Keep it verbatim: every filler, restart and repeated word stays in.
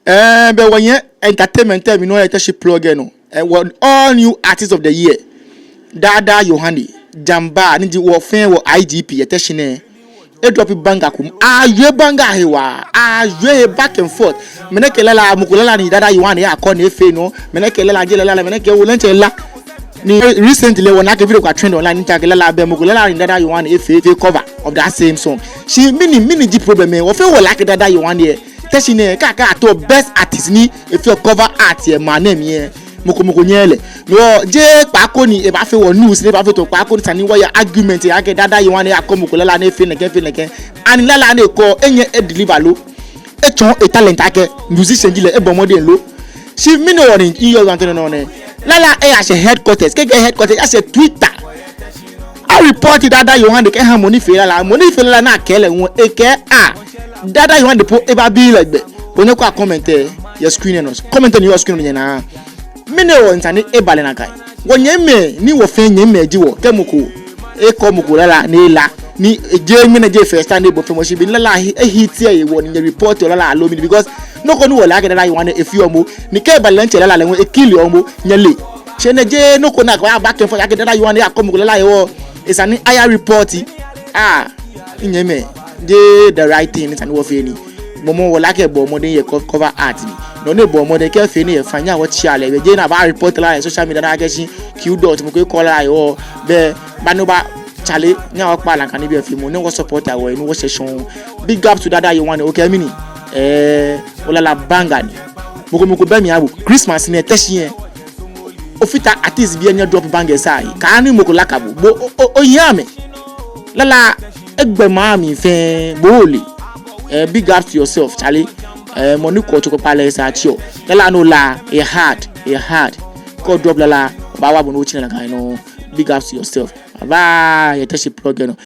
Ɛɛ, bɛ wɔnyɛ entertainment lɛ mli nɔ yɛ Teshie Plug lɛ nɔ. Ɛɛ, wɔ all new artist of the year. Dada Yohane, Jamba, ni ji wɔ fɛɛ wɔ I G P yɛ Teshie nɛɛ. E-drop banger ko. Awie banger he waa. Awie he back and forth. Mɛni kɛ lala, mɔ ko lala ni Dada Yohane akɔ ni efee nɔ. Mɛni kɛ lala, je lala, mɛni kɛ wɔ lɛ ntsɛ la. Ni recently wɔna akɛ video ko trend online ni akɛɛ lala bɛ mɔ ko lala ni Dada Yohane efee, efee cover of that same song. Shi mɛni, mɛni ji problem lɛ? Wɔ fɛɛ wɔle akɛ Dada Yohane lɛ, Teshie nɛɛ, kɛ akɛɛ ato best artist ni efeɔ cover art yɛ maŋ nɛɛ mli lɛ, mɔ ko mɔ ko nyɛɛɛ lɛ. No jeee kpaako ni ebaafee wɔ news ni ebaafee tɔ kpaako ni esa ni wɔya argument lɛ akɛ Dada Yohane akɔ mɔ ko lala ni efee nɛkɛ, efee nɛkɛ. Ani lala ni ekɔ lɛ, enyɛ e-deliver lo? Etsɔɔ e-talent akɛ musician ji lɛ, ebɔ mɔdɛŋ lo? Shi mɛni hewɔ ni miyɔɔ miyatee nɔ nɛɛ? Lala lɛ eyashɛ headquarters, kɛkɛ headquarters, eyashɛ Twitter. A-report Dada Yohane kɛha mɔ ni fee lala, mɔ ni fee lala lɛ akɛɛ lɛ ŋwɔ, ekɛɛ a, Dada Yohane po ebabi lɛ gbɛ. Onyɛ okɔ comment lɛ yɛ screen lɛ nɔ. Comment lɛ ni yɔɔ screen lɛ nɔ nyɛnaa. Mɛni hewɔ ni esa ni eba lɛ nakai? Wɔnyɛmimɛi ni wɔ fɛɛ nyɛmimɛi ji wɔ, kɛ mɔ ko ekɔ mɔ ko lala ni ela, ni ejeee ŋmɛnɛ ji first time ni ebɔ fɛɛ mɔ shi be ni lala lɛ e-hit lɛ hewɔ ni nyɛ-report lala lɛ aloo mɛni, because nɔ ko ni wɔle akɛ Dada Yohane efeɔ moŋ, ni kɛ eba lɛ ntsɛ lala lɛ ŋwɔ e-kill moŋ, nyɛle. Shi enɛ jeee nɔ ko ni akɛɛ back and forth akɛ Dada Yohane akɔ mɔ ko lala hewɔ esa ni aya report. Ah, nyɛmimɛi, jeee the right thing ni esa ni wɔfee ni. Mɔ mɔ wɔle akɛ ebɔ mɔdɛŋ yɛ co-, cover art mli. No ni ebɔ mɔdɛŋ kɛ efee ni efee ni wɔtsɛ lɛ, bɛ jeee ni aba-report lɛ yɛ social media ni akɛɛ shi Q-Dot mɔ ko ekɔ lɛ hewɔ, bɛ ba ni oba chale ni wɔkpa lɛ nakai nibii fɛɛ mɔ ni wɔ-support wɔ ni wɔshɛ shɔŋŋ. Big up to Dada Yohane, okɛɛ mɛni? Ɛɛ, olala banger ni. Mɔ ko mɔ ko bɛ mli abu. Christmas nɛɛ Teshie lɛ, ofata artist bii lɛ nyɛ-drop bangers ahe. Kaaha ni mɔ ko laka bo. Bo o, o, oyi amɛ. Lala lɛ egbɛ maŋ mli fɛɛ, bo ole. Eh, big up to yourself, Charlie. Eh, mɔ ni kɔ tso kpakpa lɛ esa tsi o. Lala lɛ nɔ lɛ, e-hard, e-hard. Kɛ o-drop lala lɛ, obaawa bo ni otsi nakai nɔŋŋ. Big up to yourself. Bye bye, yɛ Teshie Plug lɛ nɔ.